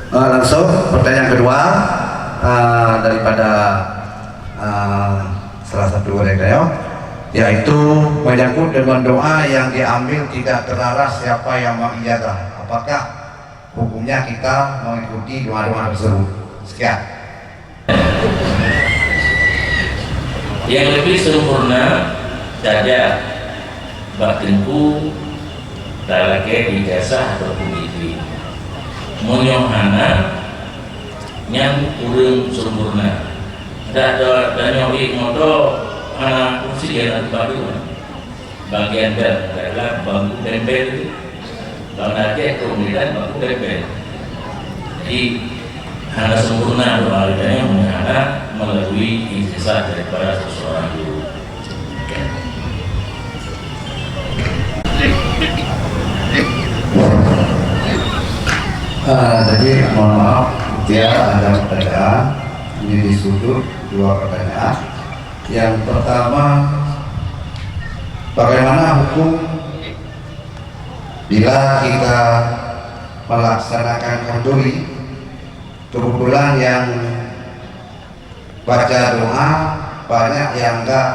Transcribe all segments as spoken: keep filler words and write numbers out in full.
Eh, langsung pertanyaan kedua, eh, daripada, eh, salah satu orang saya, yaitu menyangkut dengan doa yang diambil tidak terarah siapa yang mengijazah. Apakah hukumnya kita mengikuti doa-doa tersebut? Sekian. Nyang leubeh sempurna saja bak teungku talakée ijazah ataupun idin. Meunyoe hana, nyan kureueng sempurna. Dak ta-, tanyoe ié moto hana fungsi, hana teupadu. Bagian bel adalah bangku tempel itu. Bang Aceh keumidan bangku tempel. Jadi, hana sempurna doa kita yang hana melalui ijazah daripada seseorang guru. Ah, jadi mohon maaf, dia ada pertanyaan. Ini di sudut dua pertanyaan. Yang pertama, bagaimana hukum bila kita melaksanakan khanduri, kebetulan yang baca doa banyak yang enggak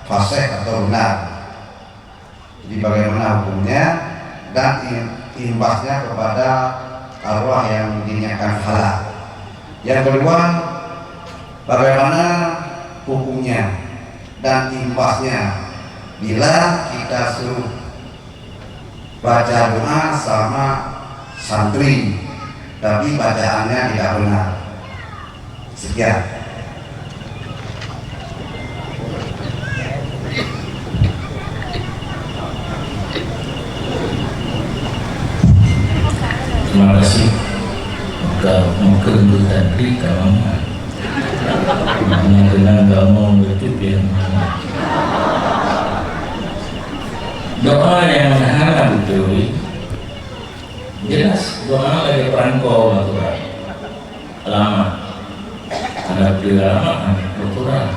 fasih atau benar. Jadi bagaimana hukumnya dan im-, imbasnya kepada arwah yang diniatkan halal. Yang kedua, bagaimana hukumnya dan imbasnya bila kita suruh baca doa sama santri, tapi bacaannya tidak benar. Sekian. Terima kasih. Ka mungkin bukan di kawan. Hanya kenal kamu betul yang mana. Doa yang hana beutôi, jelas doa lagèe peurangko aturan. Alamat. Hana beutôi alamat, hana beutôi aturan.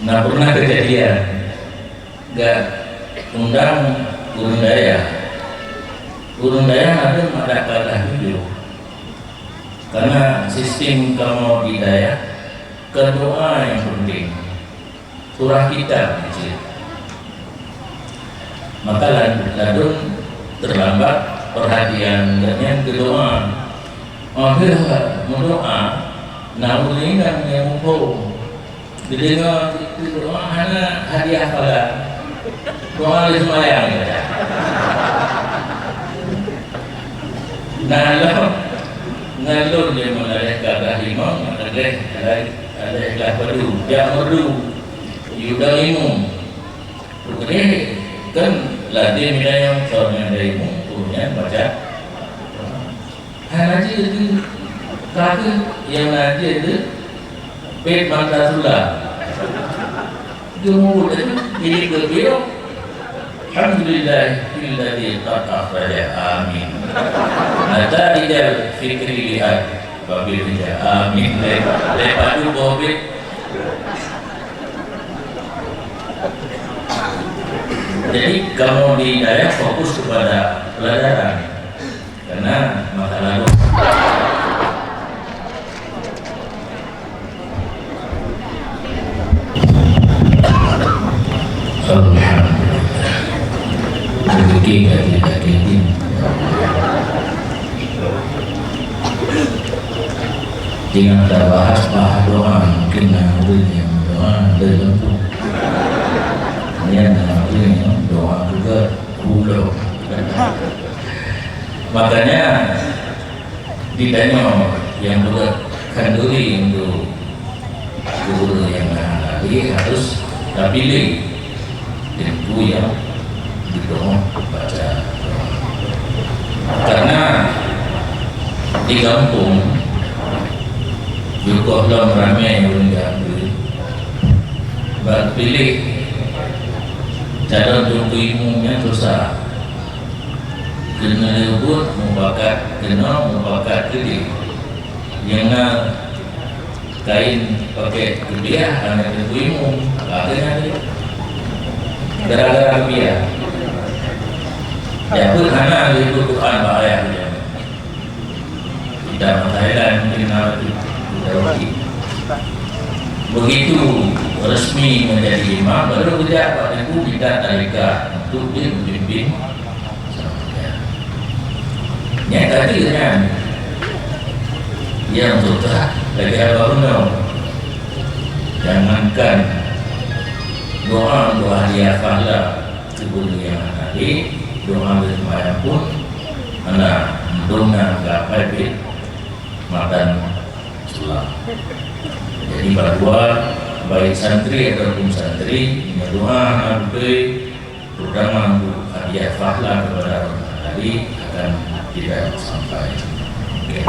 Nah, pernah kejadian, gak undang ureueng dayah. Ureueng dayah ada mak dak padah jujur. Karena sistem kamoe di dayah, keu doa nyang penting. Surah kitab cit. Maka la-, ladôm teulambat peurhatian gobnyan keu doa. Óh lheueh meudoa, na ureueng inong nyang muphom. Geudeungoe keu doa hana hadiah pahala. Doa lé seumayang. Nah, lôn, ngon lôn lé meunaléh ka blah limong, meunaléh, meunaléh, meunaléh blah padu, jak merdu, yue dong imum. Peukeudeh kan lazem meunyoe soe nyang dong imum, ureueng nyan baca. Hana jeuet keu, ka keuh nyang na jeuet keu, Bét mata sula. Geumubuet laju, milék geubiyong. Alhamdulillahilladzi qad akhraja. Amin. Nataijal fikri lihat babil hija. Amin. Lé, lé padu boh bét. Jadi, kamoe di dayah fokus kepada pelajaran. Karena masalah dosa. Alhamdulillah. Rezeki dari Hakim. Jangan kita bahas, bahas doa. Mungkin ada yang doa, ada yang tu. Yang doa tu yang doa juga. Ulo. Makanya, ditanyoe nyang beureukat khanduri untuk guru nyang na lagi harus tapiléh teungku nyang geutanyoe baca. Karena di gampông, di goh lom ramé ureueng geutanyoe, bak piléh calon teungku imum nyan susah. Keuneulheueh buet mupakat keunoe mupakat keudeh. Nyang na kain pakèk keubiah hana teungku imum, ka keunan lé. Gara-gara keubiah. Nyang peuet hana lé Quran bak ayah lé. Thailand mungkin na itu Daudi. Begitu resmi menjadi imam, baru kejak Pak Teungku minta tarekat untuk dia memimpin. Nyata kan? Yang tu tak lagi apa pun tau. Jangankan doa untuk hadiah pahala, itu pun yang tadi, doa bersembahyangan pun hana, dong na gapai pih matan sebelah. Jadi, bahwa baik santri ataupun santri, doa hana beutôi, terutama untuk hadiah pahala kepada orang tadi akan tidak sampai. Oke.